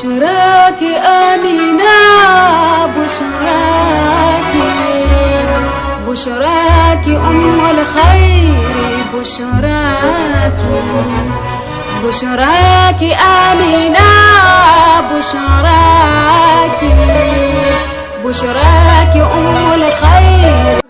بشراك آمنا بشراك بشراك أم الخير بشراك بشراك آمنا بشراك بشراك أم الخير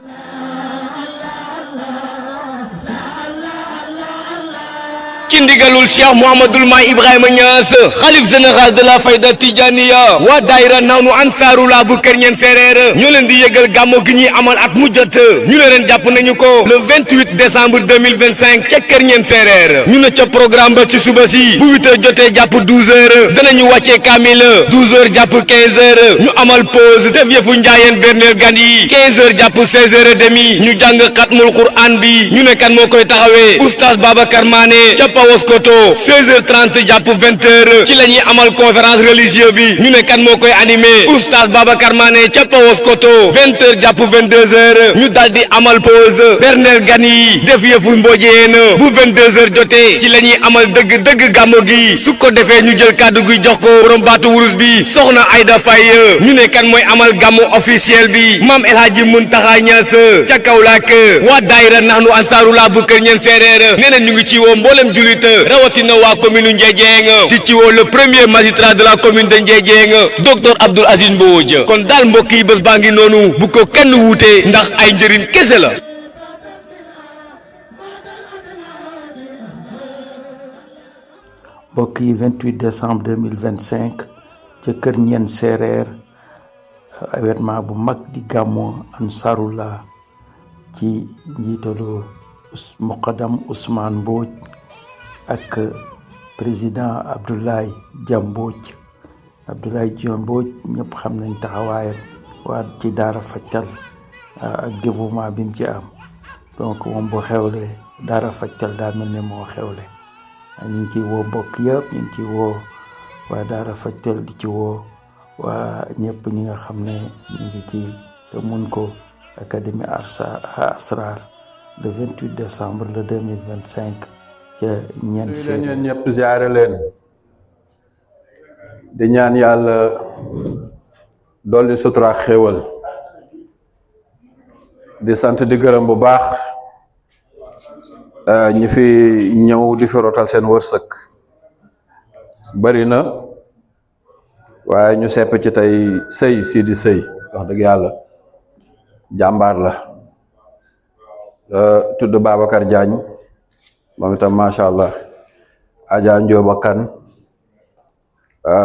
ci ndigalul Cheikh Mouhamadoul Mahi Ibrahima Niass xalif général de la Fayda Tidianiya waa daayira Nahnu Ansaarullah bu Kër Ñeen Seereer ñoo leen di yëgal gàmmo gi ñuy amal at mu jot ñu ne ren jàpp nañu ko le 28 décembre 2025 ca Kër Ñeen Seereer ñu ne ca programme ba ci suba si bu 8 heures jotee jàpp 12 heures danañu wàccee kaamil 12 heures jàpp 15 heures ñu amal pause def yëfu njaayeen berneel gan yi 15 heures jàpp 16 heures et demi ñu jàng xatmul Qur'an bi ñu ne kan moo koy taxawee oustaz Babacar Mané Woskoto 16h30 jàpp 20h ci la ñuy amal conférence religieuse bi ñu ne kan moo koy animé oustaz Babacar Mané ca Woskoto 20h jàpp 22h ñu dal di amal pause berneel gan yi def yëfu mbojeen bu 22h jotee ci la ñuy amal dëgg gàmmo gi su ko defee ñu jël kàddu gi jox ko borom baatu wurus bi soxna Aïda Faye ñu ne kan mooy amal gàmmo officiel bi maam El Hadji Muntaxa Ñas ca Kaolack waa daayira Nahnu Ansaarullah bu Kër Ñeen Seereer nee na ñu ngi ci woo mboolem jullit rawatina waa commune Ndiédiène di ci woo le premier magistrat de la commune de Ndiédiène docteur Abdoul Aziz Mbodj kon daal mbokk yi bés baa ngi noonu bu ko kenn wuute ndax ay njëriñ kese la. mbokk yi 28 décembre 2025 ca Kër Ñeen Seereer événement bu mag di gàmmu Ansaarullah ci njiitalu muqaddam Ousmane Mbodj ak président Abdoulaye Dia Mbodj ñëpp xam nañ taxawaayam waa ci daara Fajtal ak dévouement bi mu ci am donc moom bu xewle daara Fajtal daa mel ne moo xewle ñu ngi ci woo mbokk yëpp ñu ngi ci woo waa daara Fajtal di ci woo waa ñëpp ñi nga xam ne ñu ngi ci te mun ko académie Asrar le 28 décembre le 2025 ca Ñeen Seereer leen ñëpp ziare leen di ñaan yàlla dolli sutura xéewal di sant di gërëm bu baax ñi fi ñëw di fi rotal seen wërsëg bari na waaye ñu sepp ci tey sëy si di sëy wax dëgg yàlla jàmbaar la tudd Babacar Diagne moom itam macha allah Adja Ndioba Kane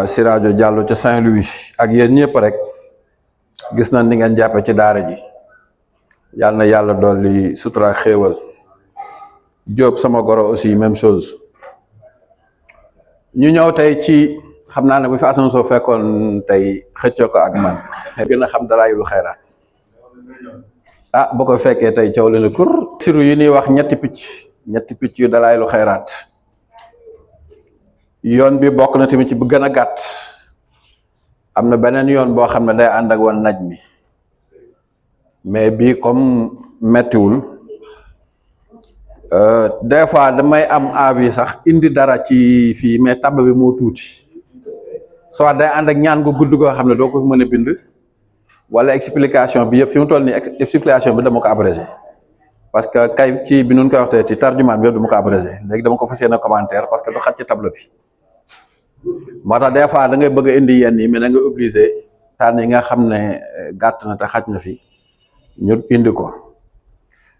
Sirajo Diallo ca Saint-Louis ak yéen ñëpp rek gis nañ ni ngeen jàppe ci daara ji yal na yàlla dolli sutura xéewal Diop sama goro aussi même chose ñu ñëw tey ci xam naa ne bu fi asan soo fekkoon tey xëccoo ko ak man gën a xam dalaayul xayraat boo ko fekkee tey coow leen kur siru yi ñuy wax ñetti picc yu dalaaylu xayraat yoon bi bokk na tamit ci bu gën a gàtt am na beneen yoon boo xam ne day ànd ak wan naj mi mais bii comme mettiwul des fois damay am envie sax indi dara ci fii mais tab bi moo tuuti soit day ànd ak ñaan gu gudd goo xam ne doo ko fi mën a bind wala explication bi yëpp fi mu toll nii explication bi dama ko abrégé parce que kay kii bi nun koy waxtee ci tarjumaan bi yëpp dama ko abrégé léegi dama ko fas yéene commentaire parce que du xaj ci tableau bi moo tax des fois da ngay bëgg a indi yenn yi mais da nga obligé tànn yi nga xam ne gàtt na te xaj na fi ñu indi ko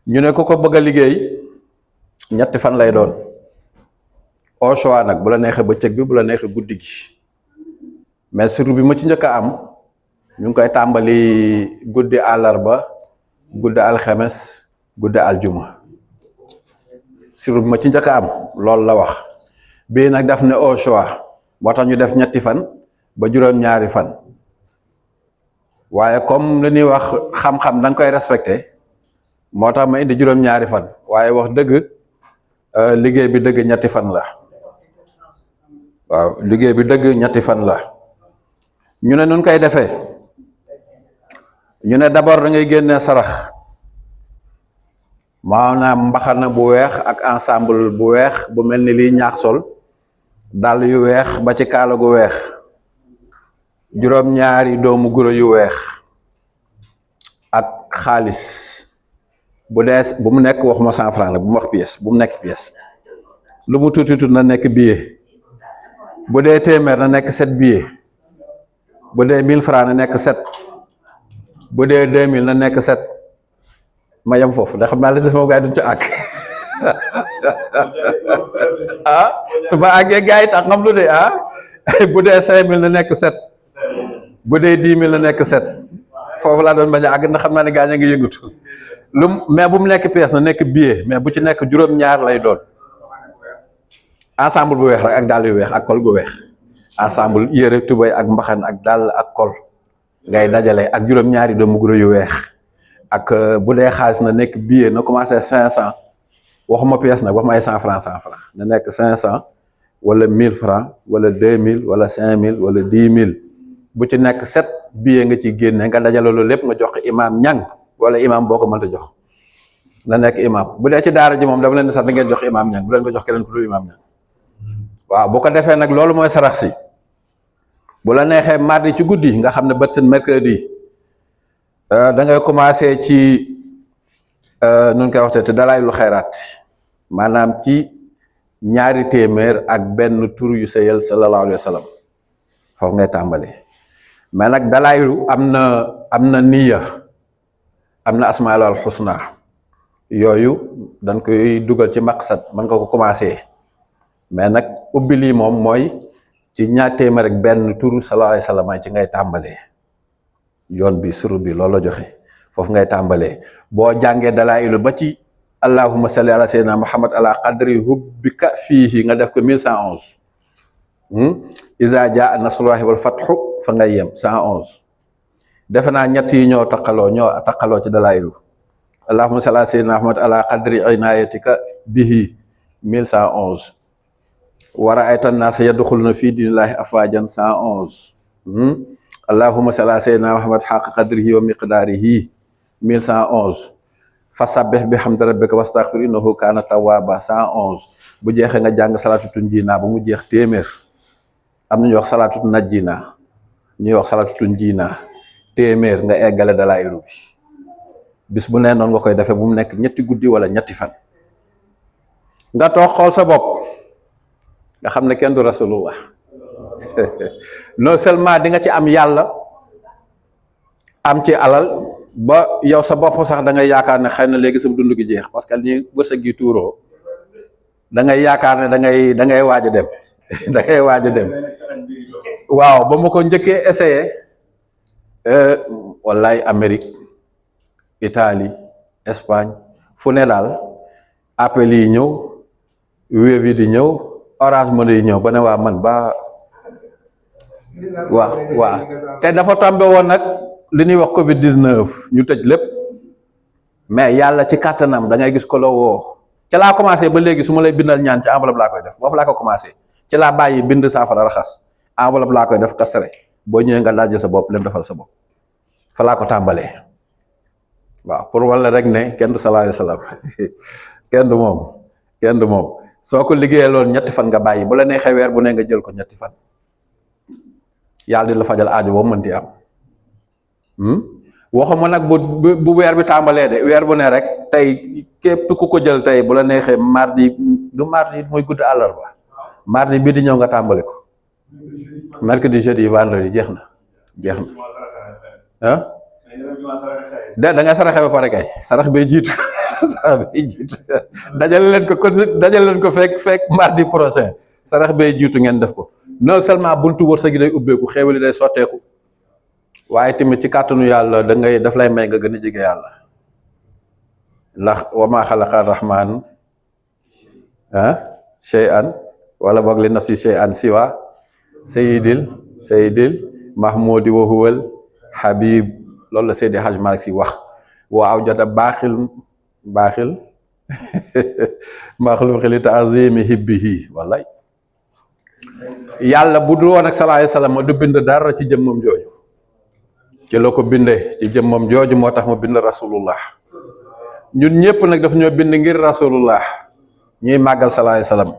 ñu ne ko bëgg a liggéey ñetti fan lay doon au choix nag bu la neexee bëccëg bi bu la neexee guddi gi mais surtout bi ma ci njëkk a am ñu ngi koy tàmbali guddi àllarba guddi alxemes guddi aljuma surtout bi ma ci njëkk a am loolu la wax bii nag daf ne au choix moo tax ñu def ñetti fan ba juróom-ñaari fan waaye comme li ñuy wax xam-xam da nga koy respecté moo tax ma indi juróom-ñaari fan waaye wax dëgg liggéey bi dëgg ñetti fan la waaw liggéey bi dëgg ñetti fan la ñu ne nun koy defee ñu ne d'abord da ngay génne sarax maanaam mbaxana bu weex ak ensemble bu weex bu mel ni lii ñaax sol dàll yu weex ba ci kaala gu weex juróom-ñaari doomu guro yu weex ak xaalis bu mu nekk waxuma 100 francs la bu mu wax pièce bu mu nekk pièce lu mu tuuti tuuti na nekk billet bu dee téeméer na nekk 7 billet bu dee 1000 francs na nekk 7 bu dee 2000 na nekk 7 ma yem foofu da xam naa li des moom gaa yi duñ ci àgg su ma àggee gaa yi tax xam lu de bu dee 5000 na nekk 7 bu dee 10 000 na nekk 7 foofu laa doon bañ a àgg ndax xam naa ne gaa ña ngi yëngatu mais bu mu nekk pièce na nekk billet mais bu ci nekk juróom-ñaar lay doon ensemble bu weex rek ak dàll yu weex ak col gu weex ensemble yére tubay ak mbaxan ak dàll ak col ngay dajale ak juróom-ñaari doomu guro yu weex ak bu dee xaalis na nekk billet na commencé 500 waxuma pièce nag waxuma ay 100 francs na nekk 500 wala 1000 francs wala 2000 wala 5000 wala 10 000 bu ci nekk 7 billet nga ci génne nga dajale loolu lépp nga jox ko imam ñang wala imam boo ko mënta jox na nekk imam bu dee ci daara ji moom dama leen di sax da ngeen jox imam ñang bu leen ko jox keneen ku dul imam ñang waaw bu ko defee nag loolu mooy sarax si bu la neexee mardi ci guddi nga xam ne bët mercredi da ngay commencé ci nun koy waxte te dalaay lu xayraat maanaam ci ñaari téeméer ak benn tur yu sëyal sallallahu alayhi wa sallam foofu ngay tàmbali mais nag dalaylu am na niya am na asmaul al husna yooyu dañ koy dugal ci maqsad mën nga ko commencé mais nag ubbi lii moom mooy ci ñaar téeméer ak benn turu sallallahu alayhi wa sallam ci ngay tàmbalee yoon bi suru bi loolu la joxe foofu ngay tàmbalee boo jàngee dalailu ba ci allahumma salli ala sayyidina muhammad ala qadri hubbika fiihi nga def ko 1111 iza jaa nasrullahi wal fathu fa ngay yem 111 defe naa ñett yi ñoo taqaloo ci dalailu allahumma salli ala sayyidina muhammad ala qadri inayatika bihi 1111 wa ra'ayta an-nasa yadkhuluna fi dinillahi afwajan 111 allahumma salli ala sayyidina muhammad haqqa qadrihi wa miqdarihi 1111 fasabbih bihamdi rabbika wastaghfir innahu kana tawwaba 111 bu jeexee nga jàng salatu tunjina ba mu jeex téeméer am na ñuy wax salatu najjina ñuy wax salatu tunjina téeméer nga eggale dalailu bi bis bu ne noonu nga koy defee bu mu nekk ñetti guddi wala ñetti fan nga toog xool sa bopp nga xam ne kenn du rasulullah non seulement di nga ci am yàlla am ci alal ba yow sa bopp sax da ngay yaakaar ne xëy na léegi sa dund gi jeex parce que ni wërsëg gi tuuroo da ngay yaakaar ne da ngay waaj a dem da ngay waaj a dem waaw ba ma ko njëkkee essayé wallaay Amérique Italie Espagne fu ne daal appel yi ñëw Wave yi di ñëw Orange Money yi ñëw ba ne waa man ba waaw te dafa tombé woon nag li ñuy wax Covid 19 ñu tëj lépp mais yàlla ci kàttanam da ngay gis ko la woo ci laa commencé ba léegi su ma lay bindal ñaan ci enveloppe laa koy def foofu laa ko commencé ci laa bàyyi bind saafara raxas enveloppe laa koy def kasare boo ñëwee nga laaj sa bopp leen defal sa bopp fa laa ko tàmbalee waaw pour wala rek ne kenn du sallallahu alayhi wasallam kenn du moom soo ko liggéeyee loolu ñetti fan nga bàyyi bu la neexee weer bu ne nga jël ko ñetti fan yàlla di la fajal aajo boobu mënti am waxuma nag bu weer bi tàmbalee de weer bu ne rek tey képp ku ko jël tey bu la neexee mardi mooy guddi àllarba mardi bii di ñëw nga tàmbali ko mercredi jeudi vendredi jeex na da ngay saraxe ba pare kay sarax bay jiitu dajale leen ko fekk mardi prochain sarax bay jiitu ngeen def ko non seulement buntu wërsëg gi day ubbeeku xéewali day sotteeku waaye tamit ci kàttanu yàlla daf lay may nga gën a jege yàlla ndax wa maa xalaqa rahmaan shay'an wala boog li nafsi shay'an siwa sayyidil mahmudi wa huwal habib loolu la Seydi Hajj Malik Si wax waaw jota baaxil maxluqi li ta'zimi hibbihi wallaay yàlla bu dul woon ak sallallahu alayhi wasallam du bind dara ci jëmmam jooju ci la ko bindee ci jëmmam jooju moo tax ma bind rasulullah ñun ñëpp nag daf ñoo bind ngir rasulullah ñuy màggal sallallahu alayhi wasallam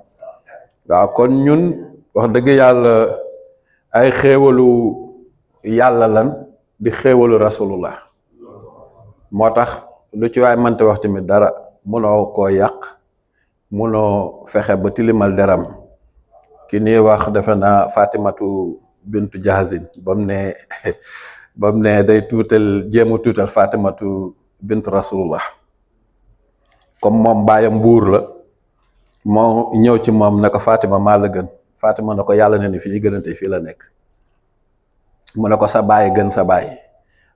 waaw kon ñun wax dëgg yàlla ay xéewalu yàlla lan di xéewalu rasulullah moo tax lu ci waay mënte wax tamit dara munoo koo yàq munoo fexe ba tilimal deram ki nii wax defe naa Fatimatu bintu Jahazin bam ne day tuutal jéema tuutal Fatimatu bintu rasulullah comme moom baayam buur la moo ñëw ci moom ne ko Fatima maa la gën Fatima ne ko yàlla ne ni fi ñu gënante fii la nekk mu ne ko sa baay gën sa baay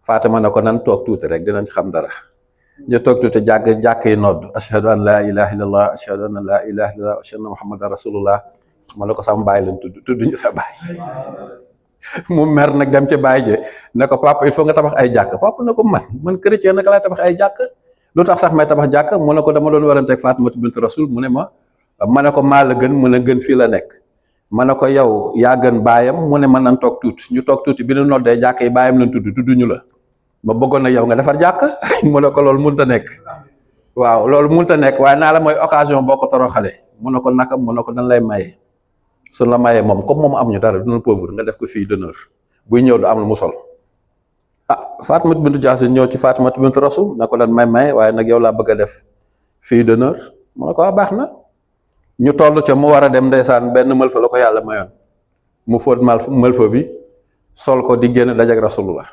Fatima ne ko nan toog tuuti rek dinañ xam dara ñu toog tuuti jàkk yi nodd ashhadu an la ilaha illallah ashhadu an la ilaha illallah ashhadu anna muhammadan rasulullah mu ne ko sama baay lañ tudduñu sa baay mu mer nag dem ci baay je ne ko papa il faut nga tabax ay jàkk papa ne ko man chrétien naka laay tabax ay jàkk lu tax sax may tabax jàkk mu ne ko dama doon warante ak Fatimatu bintu rasul mu ne ma ne ko maa la gën mu ne gën fii la nekk ma ne ko yow yaa gën baayam mu ne man nan toog tuuti ñu toog tuuti bi ñu noddee jàkk yi baayam lañ tudduñu la ma bëggoon na yow nga defar jàkk mu ne ko loolu mënut a nekk waaw loolu mënut a nekk waaye naa la mooy occasion boo ko toroxalee mu ne ko naka mu ne ko dañ lay maye suñ la mayee moom comme moom am ñu dara duna pauvre nga def ko fille d'honneur buy ñëw du am lu mu sol Fatimatu bintu Jahsin ñëw ci Fatimatu bintu Rasul ne ko dan may maye waaye nag yow laa bëgg a def fille d'honneur mu ne ko baax na ñu toll ca mu war a dem ndeysaan benn mëlfa la ko yàlla mayoon mu fóot mëlfa bi sol ko di génn dajak rasulullah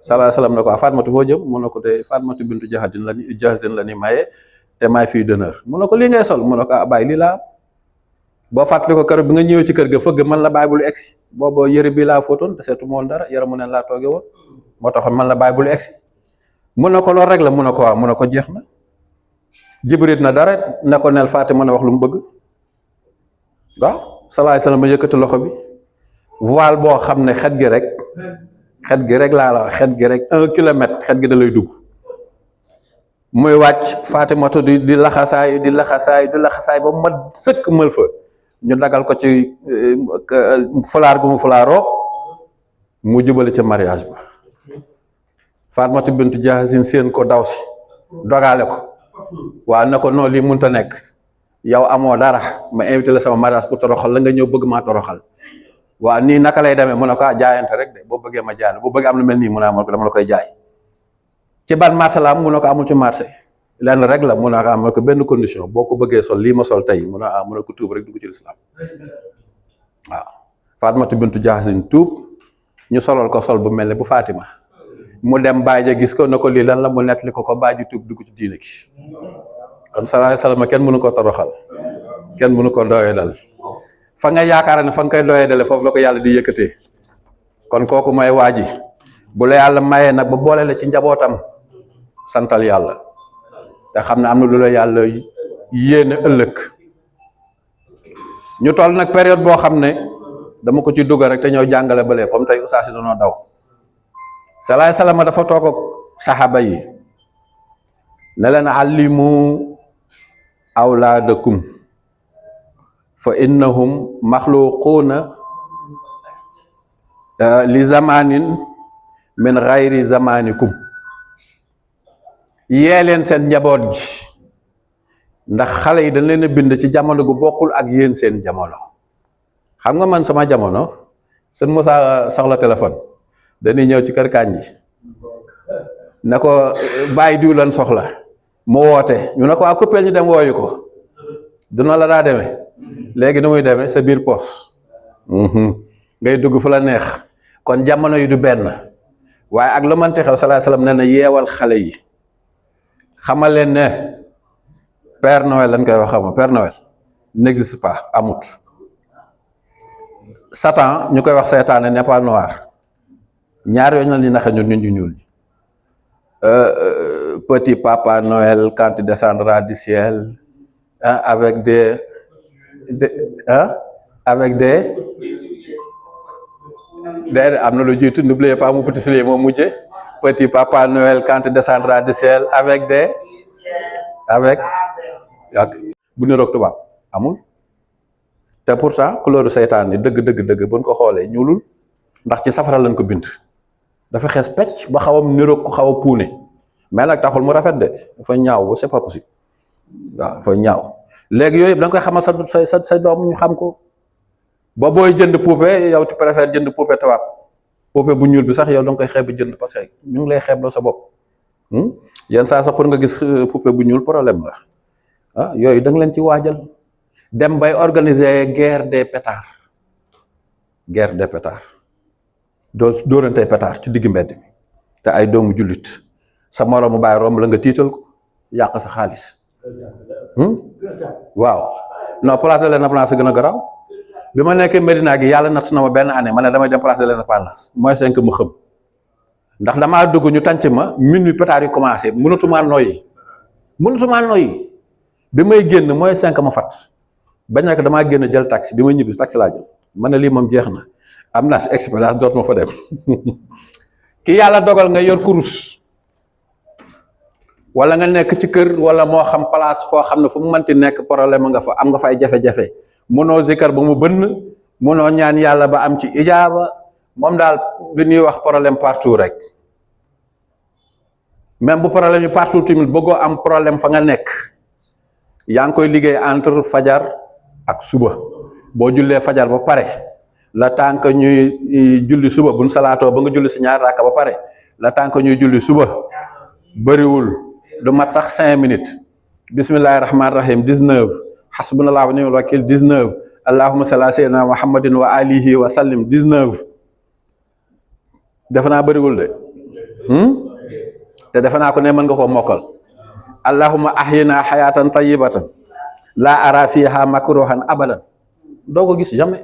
sallallahu alayhi wasallam ne ko Fatimatu foo jëm mu ne ko de Fatimatu bintu Jahsin la ni maye te may fille d'honneur mu ne ko lii ngay sol mu ne ko bàyyi lii laa boo fàttali ko keroog bi nga ñëwee ci kër ga fëgg man la bàyyi bul egsi boobu yëre bi laa fóotoon te seetu moon dara yaramu neen laa tooge woon moo taxoon man la bàyyi bul egsi mu ne ko loolu rek la mu ne ko waaw mu ne ko jeex na Jibril na dara ne ko neel Fatima mën a wax lu mu bëgg waaw sallallahu alayhi wasallam ma yëkkati loxo bi voile boo xam ne xet gi rek laa la wax xet gi rek 1 kilomètre xet gi da lay dugg muy wàcc Fatimatu di laxasaay ba mu mat sëkk mël fa ñu dagal ko ci fulaar gu mu fulaaroo mu jubale ca mariage ba Fatimatu bintu Jahsin seen ko daw si dogale ko waaw ne ko non lii mënut a nekk yow amoo dara ma invité la sama mariage pour toroxal la nga ñëw bëgg maa toroxal waaw nii naka lay demee mu ne ko jaayante rek de boo bëggee ma jaay boo bëggee am lu mel nii mu ne ko dama la koy jaay ci ban marché la am mu ne ko amul ci marché lenn rek la mu ne ko am ko benn condition boo ko bëggee sol lii ma sol tey mu ne ko tuub rek dugg ci lislaam waaw Fatimatu bintu Jahsin tuub ñu solal ko sol bu mel ne bu Fatima mu dem baay ja gis ko ne ko lii lan la mu nettali ko baay ji tuub dugg ci diine gi kon sallallahu alayhi wasallam kenn mënu ko toroxal kenn mënu ko doyee dal fa nga yaakaar ne fa nga koy doyee dale foofu la ko yàlla di yëkkatee kon kooku mooy waa ji bu la yàlla mayee nag ba boole la ci njabootam santal yàlla te xam ne am na lu la yàlla yéene ëllëg ñu toll nag période boo xam ne dama ko ci dugg rek te ñëw jàngale balee comme tey ustaas yi dañoo daw salaay salaam dafa toog ak saxaaba yi ne leen allimu awlaadakum fa innahum maxluquuna li zamanin min xayri zamanikum yee leen seen njaboot gi ndax xale yi dañ leen a bind ci jamono gu bokkul ak yéen seen jamono xam nga man sama jamono seen Moussa soxla téléphone dañuy ñëw ci kër Kànji ne ko bàyyi diw lan soxla mu woote ñu ne ko waa coupé ñu dem wooyu ko duna la daa demee léegi nu muy demee sa biir poos ngay dugg fu la neex kon jamono yi du benn waaye ak lu mënti xew sallallahu alayhi wasallam nee na yeewal xale yi xamal leen ne Père Noël lañ koy wax xama Père Noël n'existe pas amut Satan ñu koy wax seytaane n'est pas noir ñaar yooyu la ñuy naxe ñun ñu ñuul ñi petit papa Noël quand il descendra du ciel avec des am na lu jiitu n'oubliez pas mon petit soulier moo mujje petit papa Noël quand il descendra du ciel avec bu niroog tubaab amul te pourtant couleur seytaan yi dëgg buñ ko xoolee ñuulul ndax ci safara lañ ko bind dafa xees pecc ba xaw a niroog ko xaw a puune mais nag taxul mu rafet de dafa ñaaw c'est pas possible waaw dafa ñaaw léegi yooyu yëpp da nga koy xamal sa doom ñu xam ko ba booy jënd poupée yow tu préfères jënd poupée tubaab poupée bu ñuul bi sax yow da nga koy xeeb jënd parce que ñu ngi lay xeebloo sa bopp yenn saa sax pour nga gis poupée bu ñuul problème la ah yooyu da nga leen ci waajal dem bay organiser guerre des pétards dóorantey pétard ci digg mbedd mi te ay doomu jullit sa moroomu bàyyi romb la nga tiital ko yàq sa xaalis waaw non place de l'Indépendance gën a garaaw bi ma nekkee Medina gi yàlla natt na ma benn année ma ne damay dem place de l'Indépendance mooy 5 ma xëm ndax damaa dugg ñu tànc ma minuit pétard yi commencé mënatumaa noyyi bi may génn mooy 5 ma fat ba nekk damaa génn jël taxi bi ma ñibbi taxi laa jël ma ne lii moom jeex na am naa si expérience dootuma fa dem ki yàlla dogal nga yor kurus wala nga nekk ci kër wala moo xam place foo xam ne fu mu mënti nekk problème nga fa am nga fay jafe-jafe mënoo zikar ba mu bënn mënoo ñaan yàlla ba am ci ijaaba moom daal li ñuy wax problème partout rek même bu problème yi partout tamit bëggoo am problème fa nga nekk yaa ngi koy liggéey entre fajar ak suba boo jullee fajar ba pare la temps que ñuy julli suba buñ salaatoo ba nga julli si ñaar raaka ba pare la temps que ñuy julli suba bëriwul du mat sax 5 minutes bismillahi rahmaani rahim 19 hasbunallahu wa ni'mal wakil 19 allahumma salli ala sayyidina muhammadin wa alihi wa sallim 19 defe naa bëriwul de te defe naa ko ne mën nga koo mokkal allahumma ahyina hayatan tayyibatan la ara fiha makruhan abadan doo ko gis jamais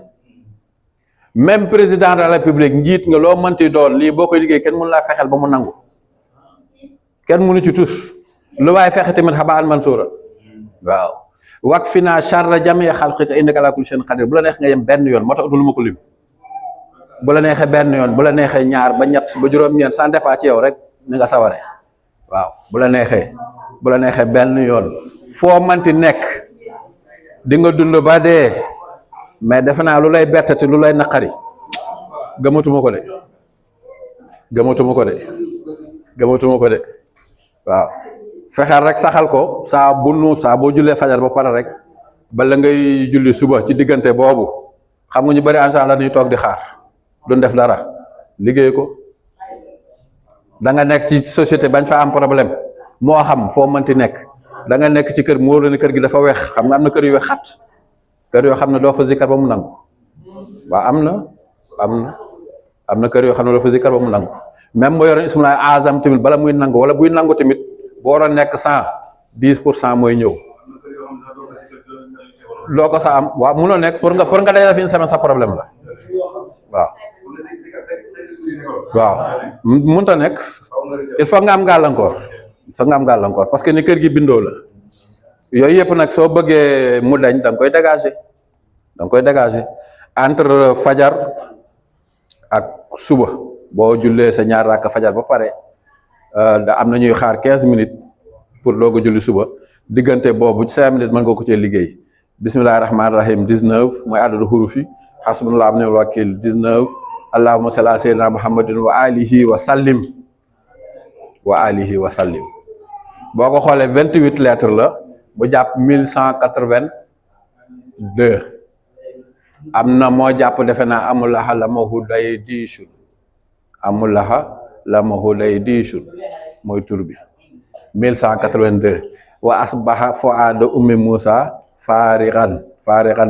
même président de la république njiit nga loo mënti doon lii boo koy liggéey kenn mënu laa fexeel ba mu nangu kenn mënu ci tus lu waaye fexe tamit xabaan mansuura waaw wak fi naa charra jamii xalqika innaka ala kulli shay'in qadir bu la neex nga yem benn yoon moo tax lu ma ko lim bu la neexee benn yoon bu la neexee ñaar ba ñett ba juróom-ñeent sans dépend ci yow rek ni nga saware waaw bu la neexee benn yoon foo manti nekk di nga dund ba dee mais defe naa lu lay bettati lu lay naqari gëmatuma ko de waaw fexeel rek saxal ko saa boo jullee fajar ba pare rek bala ngay julli suba ci diggante boobu xam nga ñu bari en la ñuy toog di xaar duñ def dara liggéey ko da nga nekk ci société bañ fa am problème moo xam foo mënti nekk da nga nekk ci kër mu wóor la ne kër gi dafa weex xam nga am na kër yu weex xat kër yoo xam ne doo fa zikkar ba mu nangu waaw am na kër yoo xam ne doo fa zikkar ba mu nangu même boo yoroon ismulaay azam tamit bala muy nangu wala buy nangu tamit boo waroon nekk 110% mooy ñëw loo ko sa am waaw munoo nekk pour nga dajale fi une semaine sa problème la waaw munta nekk il faut nga am gàllankoor parce que ni kër gi bindoo la yooyu yëpp nag soo bëggee mu dañ da nga koy dégager entre fajar ak suba boo jullee sa ñaar raaka fajar ba pare da am na ñuy xaar 15 minutes pour doog a julli suba diggante boobu 5 minutes mën nga ko cee liggéey bismillahi rahmaani rahim 19 mooy àddadu xuruf yi hasbunallahu wa ni'mal wakil 19 allahumma salli ala sayyidina muhammadin wa alihi wa sallim boo ko xoolee 28 lettres la bu jàpp 1182 am na moo jàpp defe naa amul laxa la ma huday diisul mooy tur bi 1182 wa asbaha fuada ummi Moussa fariqan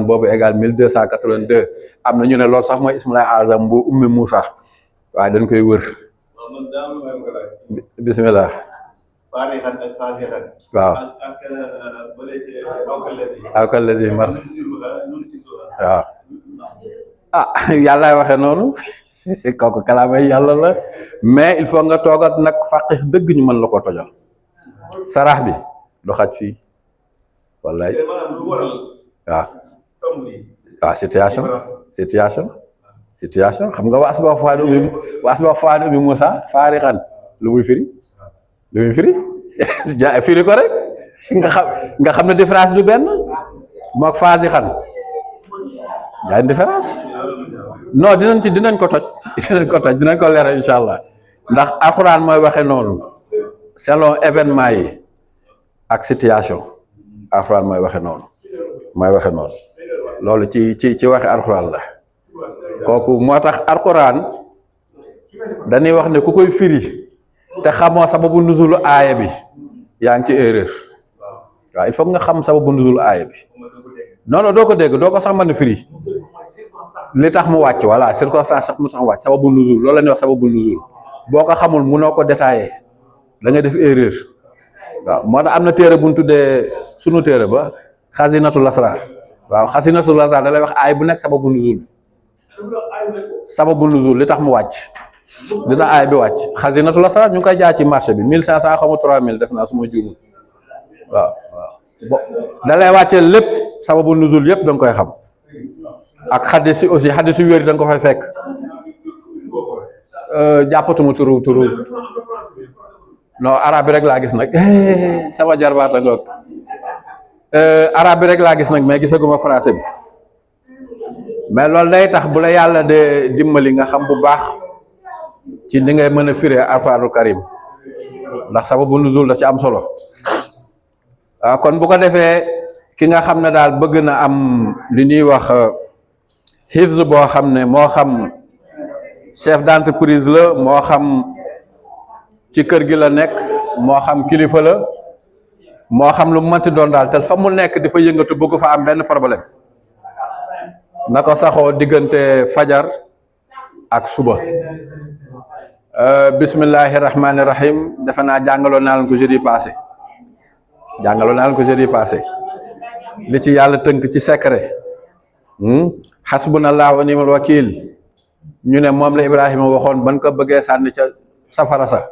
boobu égal 1282 am na ñu ne loolu sax mooy ismulaay azam bu ummi Moussa waaye dañ koy wër bismillah waaw alkalazi mar waaw yàllaay waxe noonu kooku kalaamay yàlla la mais il faut nga toog ak nag fàqi dëgg ñu mën la ko tojal sarax bi du xaj fii wallaay waaw situation xam nga wa asbaha fuaadu ummi Moussa faariqan lu muy firi firi ko rek nga xam ne différence du benn mook faasixan yaa différence non dinañ ko toj dinañ ko leeral incha allah ndax alxuraan mooy waxe noonu selon événement yi ak situation alxuraan mooy waxe noonu loolu ci waxe alxuraan la kooku moo tax alxuraan dañuy wax ne ku koy firi te xamoo sababu nuzulu aaya bi yaa ngi ci erreur waaw il faut nga xam sababu nuzulu aaya bi non non doo ko dégg doo ko sax mën a firi li tax mu wàcc voilà circonstance sax mu tax mu wàcc sababu nuzul loolu la ñuy wax sababu nuzul boo ko xamul munoo ko détaillé da ngay def erreur waaw moo tax am na téere bu ñu tuddee sunu téere ba xasinatul asrar waaw xasinatul asrar da lay wax aay bu nekk sababu nuzul li tax mu wàcc li tax aay bi wàcc xasinatul asrar ñu ngi koy jaay ci marché bi 1500 xamu 3000 def naa su ma juumul waaw bo da lay wàccee lépp sababu nuzul yëpp da nga koy xam ak xadis yi aussi xadis yu wér da nga ko fay fekk jàppatuma turu non arabe bi rek laa gis nag sama jarbaat la ngoog arabe bi rek laa gis nag mais gisaguma français bi mais loolu day tax bu la yàlla de dimbali nga xam bu baax ci ni ngay mën a firee alxuraanul karim ndax sababu nuzul da ci am solo kon bu ko defee ki nga xam ne daal bëgg na am li ñuy wax hifz boo xam ne moo xam chef d'entreprise la moo xam ci kër gi la nekk moo xam kilifa la moo xam lu mu mënti doon daal te fa mu nekk di fa yëngatu bëgg fa am benn problème na ko saxoo diggante fajar ak suba bismillahi rahmaani rahim defe naa jàngaloon naa leen ko jeudi passé li ci yàlla tënk ci secret xasbunallahu wa ni'mal wakil ñu ne moom la Ibrahima waxoon ban ko bëggee sànni ca safara sa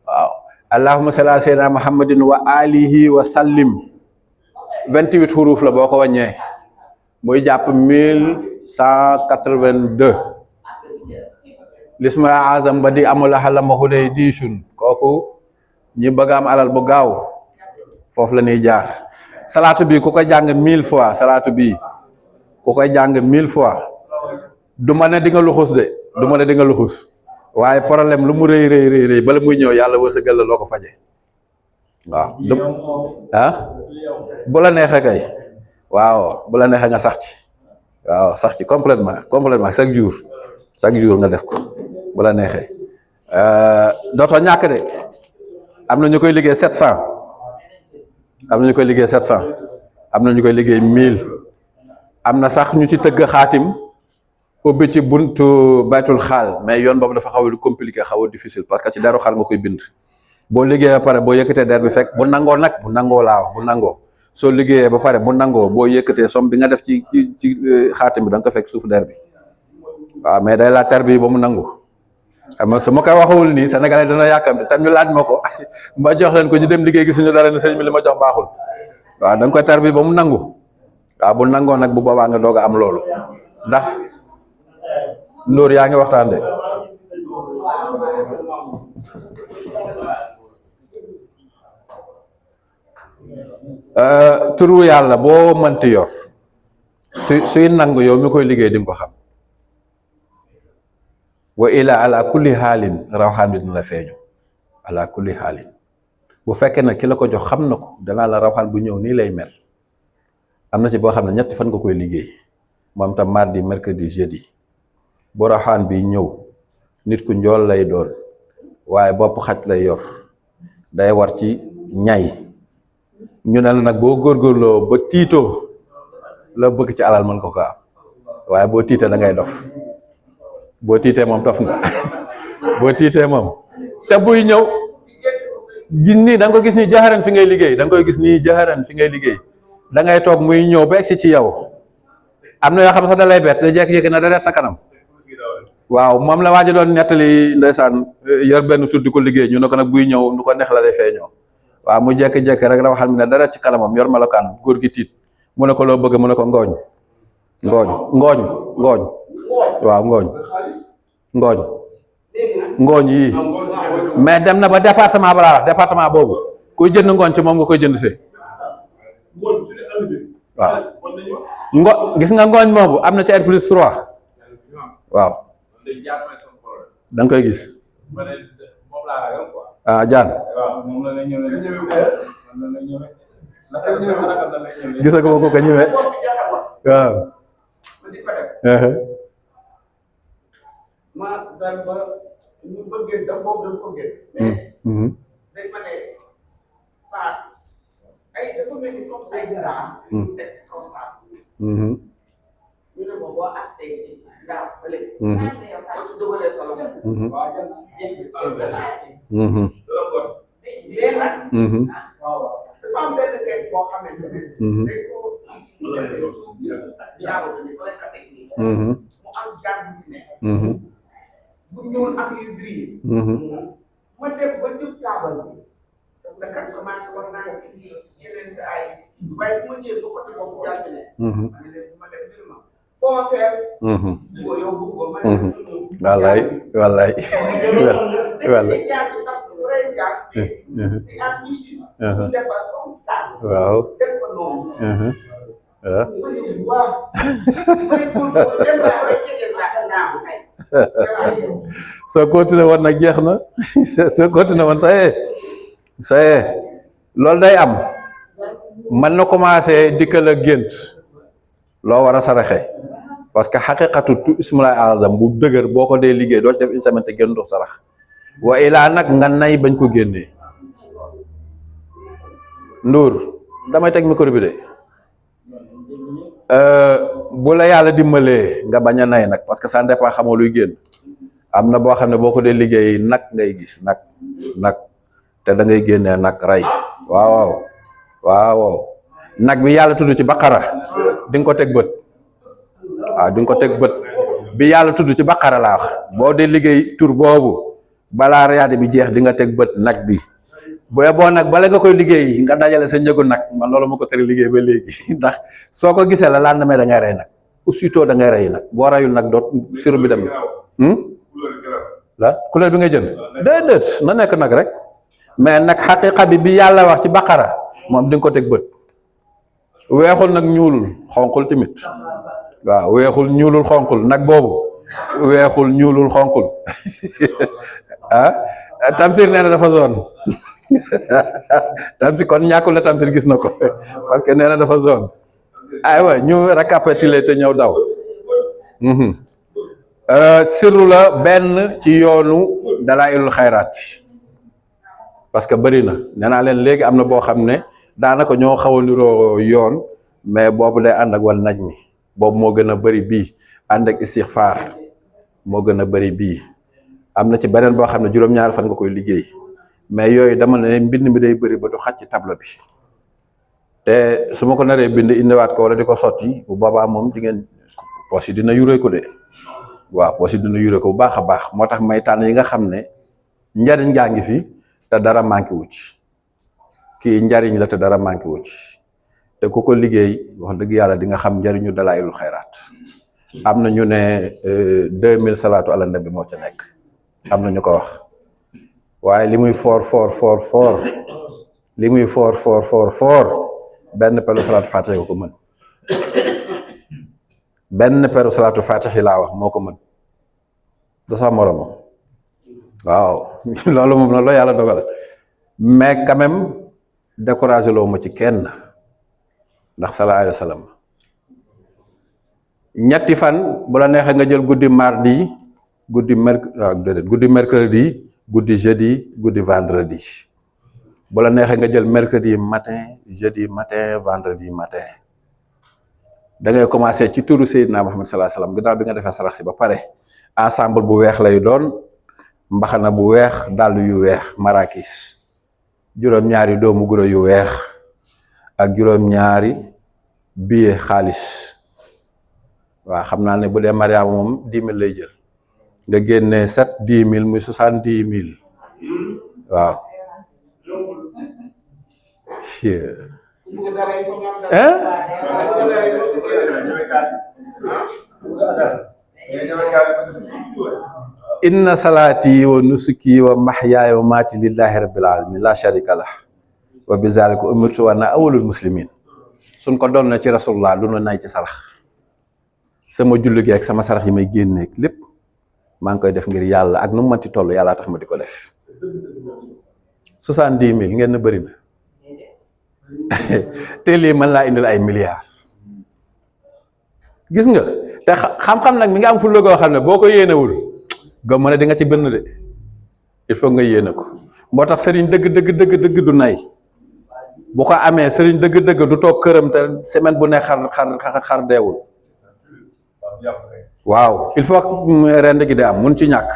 waaw allahumma salli ala sayyidina muhammadin wa alihi wa sallim 28 xuruuf la boo ko wàññee muy jàpp 1182 lismul azam ba di amula xalama xuday diisun kooku ñi bëgg am alal bu gaaw foofu la ñuy jaar salaatu bi ku ko jàng 1000 fois salaatu bi ku koy jàng 1000 fois du ma ne di nga luxus de du ma ne di nga luxus waaye problème lu mu rëy bala muy ñëw yàlla wërsëgal la loo ko faje waaw bu la neexee kay waaw bu la neexee nga sax ci waaw sax ci complètement chaque jour nga def ko bu la neexee dootoo ñàkk de am na ñu koy liggéey 700 am na ñu koy liggéey 700 am na ñu koy liggéey 1000 am na sax ñu ci tëgg xaatim ubbi ci buntu baytul xaal mais yoon boobu dafa xaw a compliqué xaw a difficile parce que ci deru xaal nga koy bind boo liggéeyee ba pare boo yëkkatee der bi fekk bu nangoo nag bu nangoo laa wax bu nangoo soo liggéeyee ba pare bu nangoo boo yëkkatee somme bi nga def ci xaatim bi da nga ko fekk suuf der bi waaw mais day laa ter bi ba mu nangu xam nga su ma koy waxawul nii sénégalais dana yàkkamte tam ñu laaj ma ko ma jox leen ko ñu dem liggéey gisuñu dara ne sëñ bi li ma jox baaxul waaw da nga koy ter bi ba mu nangu waaw bu nangoo nag bu boobaa nga doog a am loolu ndax Ndour yaa ngi waxtaan de turu yàlla boo mënti yor suy nangu yow mi koy liggéey di nga ko xam wa ila ala kulli xaalin rawxaan bi dina la feeñu ala kulli xaalin bu fekkee nag ki la ko jox xam na ko danaa la rawxaan bu ñëw nii lay mel am na ci boo xam ne ñetti fan nga koy liggéey moom tam mardi mercredi jeudi bu rawxaan bi ñëw nit ku njool lay doon waaye bopp xaj lay yor day war ci ñay ñu ne la nag boo góorgóorloo ba tiitoo la bëgg ci alal mën ko ko am waaye boo tiitee da ngay dof boo tiitee moom dof nga boo tiitee moom te buy ñëw gis nii da nga ko gis nii jaxaran fi ngay liggéey da nga koy gis nii jaxaran fi ngay liggéey da ngay toog muy ñëw ba egsi ci yow am na yoo xam sax da lay bett da jékki-jékki na da reet sa kanam waaw moom la waaja doon nettali ndeysaan yor benn tuddi ko liggéey ñu ne ko nag buy ñëw nu ko neex la lay feeñoo waaw mu jékki-jékki rek rawaxal mi ne dara ci kanamam yor melokaan góor gi tiit mu ne ko loo bëgg mu ne ko ngooñ waaw ngooñ yii mais dem na ba département balaa wax département boobu kuy jënd ngooñ ci moom nga koy jënd see waaw gis nga ngooñ moomu am na ci R+3 waaw da nga koy gis jaan gisa ko ko ñëwee waaw ñu bëggee da boobu dañ ko génn dañ ma ne saa ay dafa mel ni comme ay daa teg kaw ñu ne ma boo accès ci daaw ba léegi boo ci dugalee sa loxo jeex bi mais nag dafa am benn kees boo xamante ne dañ ko suuf yaaw ni ko lekk teg nii mu am jàng ci ne bu ñëwoon am yu brillé ma dem ba jub taabal bi da kat commencé war naa ci yeneen ay waaye bu ma ñëwee ba côté boobu jàng ne ma dem mbir ma foncer boo yow bëggoo ma dem wallaay wallaay wallaay waaw soo continué woon nag jeex na soo continué woon sa loolu day am mën na commencé dikkal a gént loo war a saraxe parce que xaqiqatu tu ismulaay azam bu dëgër boo ko dee liggéey doo ci def une semaine te génn dox sarax wa ilaa nag nga nay bañ ko génnee Ndour damay teg micro bi de bu la yàlla dimbalee nga bañ a nay nag parce que ça dépend xamoo luy génn am na boo xam ne boo ko dee liggéey nag ngay gis nag te da ngay génnee nag rey waaw nag bi yàlla tudd ci baqara di nga ko teg bët waaw di nga ko teg bët bi yàlla tudd ci baqara laa wax boo dee liggéey tur boobu balaa riyaade bi jeex di nga teg bët nag bi boo nag bala nga koy liggéey nga dajale sa njëgu nag man loolu ma ko tere liggéey ba léegi ndax soo ko gisee la laan damay da ngay rey nag aussitôt da ngay rey nag boo reyul nag doot siru bi dem la couleur bi nga jënd déedéet na nekk nag rek mais nag xaqiqa bi yàlla wax ci baqara moom di nga ko teg bët weexul nag ñuulul xonqul tamit waaw weexul ñuulul xonqul nag boobu weexul ñuulul xonqul Tamsir nee na dafa zone Tamsir kon ñàkkul la Tamsir gis na ko parce que nee na dafa zone aywa ñu récapituler te ñëw daw sirru la benn ci yoonu dalailul xayraat parce que bëri na nee naa leen léegi am na boo xam ne daanaka ñoo xaw a niroo yoon mais boobu day ànd ak wal naj mi boobu moo gën a bëri bii ànd ak istixfaar moo gën a bëri bii am na ci beneen boo xam ne juróom-ñaari fan nga koy liggéey mais yooyu dama ne mbind mi day bëri ba du xaj ci tableau bi te su ma ko naree bind indiwaat ko wala di ko sotti bu boobaa moom di ngeen poche yi dina yuree ko de waaw poche yi dina yuree ko bu baax a baax moo tax may tànn yi nga xam ne njariñ gaa ngi fi te dara manqué wu ci kii njariñ la te dara manqué wu ci te ku ko liggéey wax dëgg yàlla di nga xam njariñu dalaayilul xayraat am na ñu ne 2000 salaatu ala nabi moo ca nekk am na ñu ko wax waaye li muy foor li muy foor benn peru salaatu fatiha ko mën benn peru salaatu fatiha laa wax moo ko mën da sax moromam waaw loolu moom la yàlla dogal mais quand même découragé loo ma ci kenn ndax sallallahu alayhi wa sallam ñetti fan bu la neexee nga jël guddi mardi guddi mercredi guddi jeudi guddi vendredi bu la neexee nga jël mercredi matin jeudi matin vendredi matin da ngay commencer ci turu Seydina Muhammad sallallahu alayhi wa sallam ginnaaw bi nga defee sarax si ba pare ensemble bu weex lay doon mbaxana bu weex dàll yu weex marakis juróom-ñaari doomu guro yu weex ak juróom-ñaari billet xaalis waaw xam naa ne bu dee Mariama moom 10 000 lay jël nga génnee 10 000 muy 70 000 waaw inna salaati wa nusuki wa mahyaaya wa maati lillahi rabbil alamin la sharika lah wa bi zalika umirtu wa ana awwalul muslimin suñ ko doon na ci rasulullah lu nay ci sarax sama julli gi ak sama sarax yi may génneeg lépp maa ngi koy def ngir yàlla ak nu mu mënti toll yàlla tax ma di ko def 70 000 ngeen na bëri na te lii mën laa indil ay milliards gis nga te xam-xam nag mi nga am fulla goo xam ne boo ko yéenewul gëm ma ne di nga ci bënn de il faut nga yéene ko moo tax sëriñ dëgg du nay bu ko amee sëriñ dëgg du toog këram te semaine bu ne xar deewul waaw il faut que rend gi di am mun ci ñàkk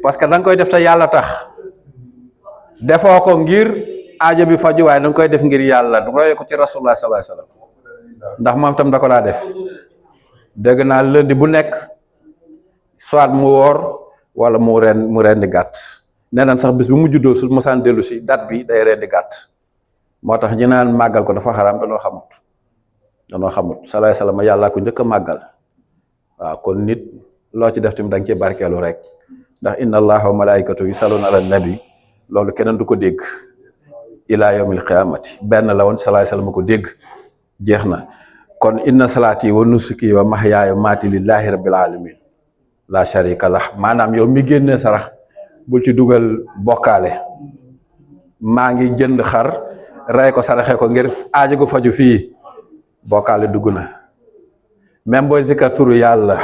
parce que da nga koy def te yàlla tax defoo ko ngir aajo bi faju waaye da nga koy def ngir yàlla roye ko ci rasulullah sallallahu alayhi wasallam ndax moom tam da ko daa def dégg naa lundi bu nekk soit mu woor wala mu rendi gàtt nee nañ sax bis bi mu juddoo su mosaan dellu si date bi day rendi gàtt moo tax ñu naan màggal ko dafa xaraam danoo xamut sallallahu alayhi wasallam yàllaa ko njëkk a màggal waaw kon nit loo ci def tamit da nga ci barkeelu rek ndax inna allaha wa malaikatu yusalluna ala nabi loolu keneen du ko dégg ila yawmil qiyamati benn la woon sallallahu alayhi wasallam ko dégg jeex na kon inna salaati wa nusuki wa mahyaaya maati lillahi rabbil alamin la sharika lah maanaam yow mi génnee sarax bul ci dugal bokkaale maa ngi jënd xar rey ko saraxe ko ngir aajo gu faju fii bokkaale dugg na même booy zikar turu yàlla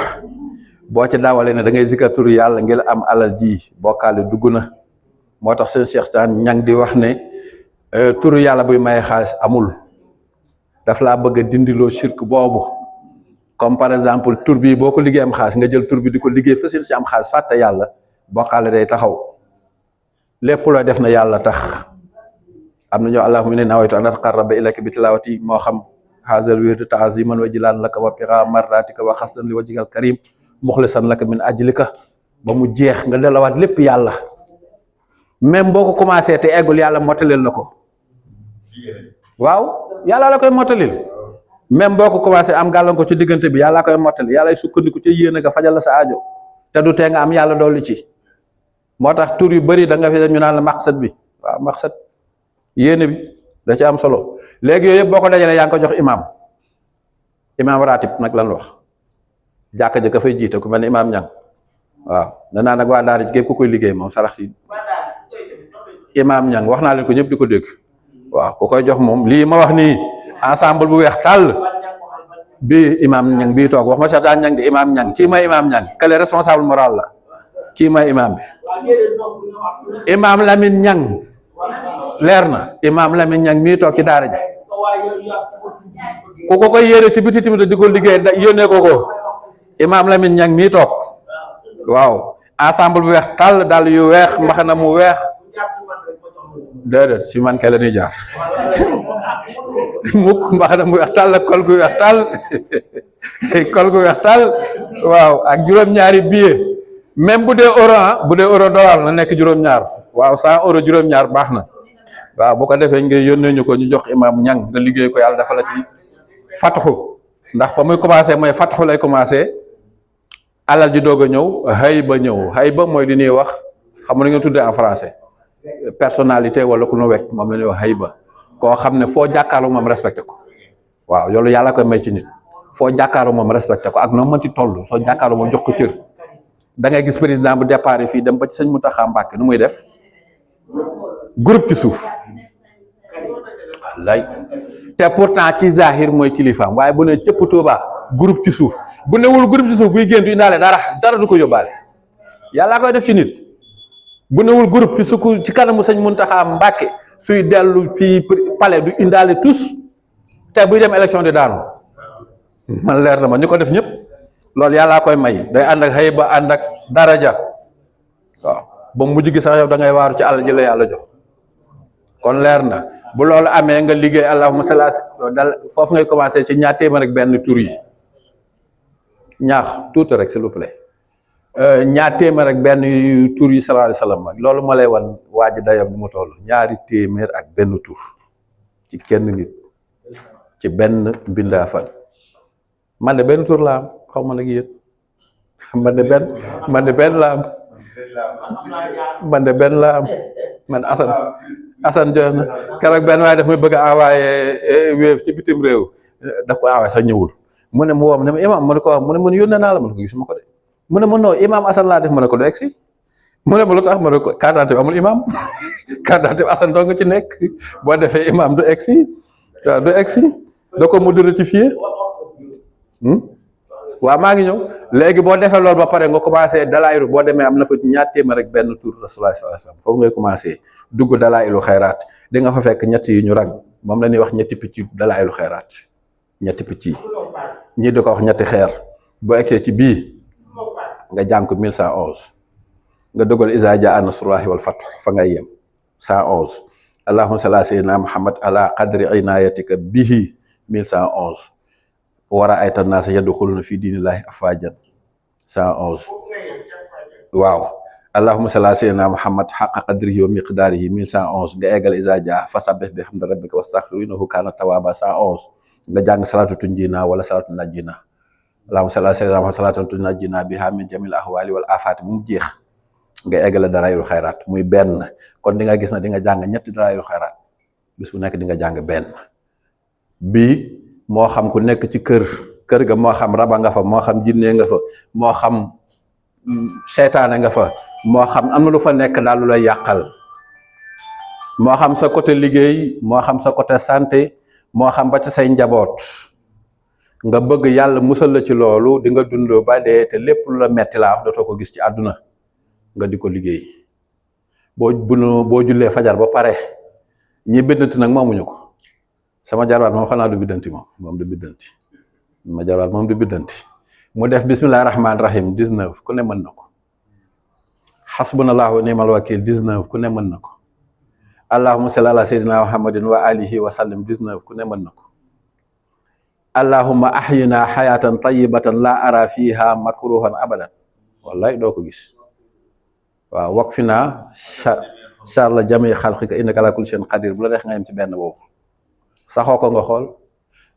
boo ci daawalee ne da ngay zikar turu yàlla ngir am alal ji bokkaale dugg na moo tax seen Cheikh Tane ñang di wax ne turu yàlla buy maye xaalis amul daf laa bëgg a dindiloo shirk boobu comme par exemple tur bi boo ko liggéey am xaalis nga jël tur bi di ko liggéey fasil ci am xaalis fàtte yàlla bokkaale day taxaw lépp looy def na yàlla tax am na ñoo allahumma inni nawaytu an ataqarraba ilayka bi tilawati moo xam haazal wird ta'ziman wa jilaan laka wa ibtighaa mardatika wa xasdan li wajhikal karim muxlisan laka min ajlika ba mu jeex nga delawaat lépp yàlla même boo ko commencé te eggul yàlla mottalil na ko waaw yàlla la koy mottalil même boo ko commencé am gàllankoor ci diggante bi yàlla koy mottali yàlla sukkandiku ci yéene nga fajal la sa aajo te du tee nga am yàlla dolli ci moo tax tur yu bëri da nga fi ñu naan la maqsad bi waaw maqsad yéene bi da ci am solo léegi yooyu yëpp boo ko dajalee yaa ngi ko jox imam ratib nag lan wax jàkka ja ka fay jiite ku mel ni imam ñang waaw danaa nag waa daara ji képp ku koy liggéey moom sarax si imam ñang wax naa leen ko ñëpp di ko dégg waaw ku koy jox moom lii ma wax nii ensemble bu weex tàll bi imam ñang bii toog wax ma Cheikh Tane ñang di imam ñang kii may imam ñang kale responsable moral la kii may imam bi imam Lamine ñang leer na imam Lamine ñang mii toog ci daara ji ku ko koy yéene ci biti tamit di ko liggéey yónnee ko imam Lamine ñang mii toog waaw ensemble bu weex tàll dal yu weex mbaxana mu weex déedéet si man kay la ñuy jaar mukk mbaxana mu weex tàll kol gu weex tàll kol gu weex tàll waaw ak juróom-ñaari billet même bu dee euro dollar na nekk juróom-ñaar waaw 100 euro juróom-ñaar baax na waaw bu ko defee nga yónnee ñu ko ñu jox imam ñang nga liggéey ko yàlla dafa la ci fataxu ndax fa muy commencé mooy fataxu lay commencé alal ji doog a ñëw xëy ba mooy li ñuy wax xam nga ngeen tuddee en français personnalité wala ku nu wekk moom la ñuy wax xëy ba koo xam ne foo jàkkaarloo moom respecté ko waaw loolu yàlla koy may ci nit foo jàkkaarloo moom respecté ko ak noo mën ci toll soo jàkkaarloo moom jox ko cër da ngay gis président bu départ fii dem ba ci sëñ Mountakha Mbacké nu muy def groupe ci suuf lay te pourtant ci zahir mooy kilifaam waaye bu ne cëpp Tuuba groupe ci suuf bu newul groupe ci suuf buy génn du indaale dara du ko yóbbaale yàllaa koy def ci nit bu newul groupe ci sukk ci kanamu sëñ Mountakha Mbacké suy dellu fii palais du indaale tous te buy dem élection di daanu man leer na ma ñu ko def ñëpp loolu yàllaa koy may day ànd ak xëy ba ànd ak daraja waaw ba mujj gi sax yow da ngay waaru ci àll ji la yàlla jox kon leer na bu loolu amee nga liggéey allahumma salli dal foofu ngay commencé ci ñaar téeméer ak benn tur yi ñaax tuuti rek s'il vous plaît ñaar téeméer ak benn tur yi sallallahu alayhi wasallam loolu ma lay wan waa ji dayam ni mu toll ñaari téeméer ak benn tur ci kenn nit ci benn mbindaa fan man de benn tur la am xaw ma nag yéen man de benn la am man Assane jël na keroog benn waaye daf may bëgg a envoyé wéef ci bitim réew daf ko envoyé sax ñëwul mu ne mu woo ne ma imam mu ne ko wax mu ne man yónnee naa la ma ne ko gisuma ko de mu ne ma non imam Assane laa def ma ne ko du egsi mu ne ma lu tax ma ne ko carte d'identité bi amul imam carte d'identité bi Assane doo nga ci nekk boo defee imam du egsi waaw du egsi da ko mu dërëtifié waaw maa ngi ñëw léegi boo defee loolu ba pare nga commencé dalaayilu boo demee am na fa ñaar téeméer rek benn tur rasulullah sallallahu alayhi wasallam foofu ngay commencé dugg dalaayilu xayraat di nga fa fekk ñett yi ñu rang moom la ñuy wax ñetti picc dalaayilu xayraat ñetti picc yi ñii di ko wax ñetti xeer boo egsee ci bii nga jàng ko 1111 nga dogal iza jaa nasrullahi wal fath fa ngay yem 111 allahumma salli ala sayyidina muhammad ala qadri inayatika bihi 1111 wara ayta naasa yadxuluna fi diinillahi afwajan 111 waaw allahumma salli ala sayyidina muhammad haqqa qadrihi wa miqdarihi 1111 nga eggal iza jaa fasabbih bihamdi rabbika wastaghfirhu innahu kana tawwaba 111 nga jàng salatu tunjina wala salatu najjina allahumma salli ala sayyidina muhammad salatan tunajjina biha min jamil ahwali wal afati bu mu jeex nga eggale dalaayul xayraat muy benn kon di nga gis na di nga jàng ñetti dalaayul xayraat bis bu nekk di nga jàng benn bii moo xam ku nekk ci kër ga moo xam raba nga fa moo xam jinne nga fa moo xam seytaane nga fa moo xam am na lu fa nekk daal lu lay yàqal moo xam sa côté liggéey moo xam sa côté santé moo xam ba ci say njaboot nga bëgg yàlla musal la ci loolu di nga dund ba dee te lépp lu la metti laa dootoo ko gis ci àdduna nga di ko liggéey boo jullee fajar ba pare ñi biddanti nag moomuñu ko sama jarwaat moom xanaa du biddanti moom du biddanti ma jarwaat moom du biddanti mu def bismillahi rahmaani rahim 19 ku ne mën na ko xasbunallahu wa ni'mal wakil 19 ku ne mën na ko allahumma salli ala sayyidina muhammadin wa alihi wa sallim 19 ku ne mën na ko allahumma ahyina hayatan tayyibatan la ara fiha makruhan abadan wallahi doo ko gis waaw wak fi naa charla jami xalqika innaka ala kulli shay'in qadir bu la neex nga yem ci benn boobu saxoo ko nga xool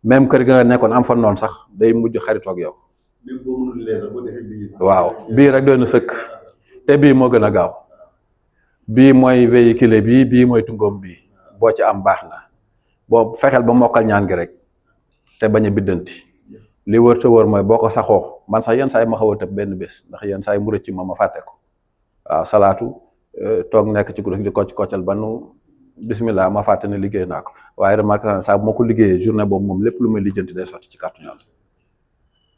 même kër ga nga nekkoon am fa noonu sax day mujj xaritoog yow waaw bii rek doon na sëkk te bii moo gën a gaaw bii mooy véhicule bii mooy tungoom bii boo ci am baax na boo fexeel ba mokkal ñaan gi rek te bañ a biddanti li wër te wër mooy boo ko saxoo man sax yenn saa yi ma xaw a tëb benn bés ndax yenn saa yi mu rëcc ma fàtte ko waaw salaatu toog nekk ci kuréel di koccal ba nu bismillah ma fàtte ne liggéey naa ko waaye remarque naa saa bu ma ko liggéeyee journée boobu moom lépp lu may lijjanti day sotti ci kàttu Yàlla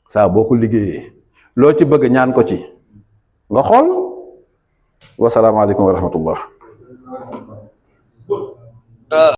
saa boo ko liggéeyee loo ci bëgg ñaan ko ci nga xool wasalaamaaleykum wa rahmatullah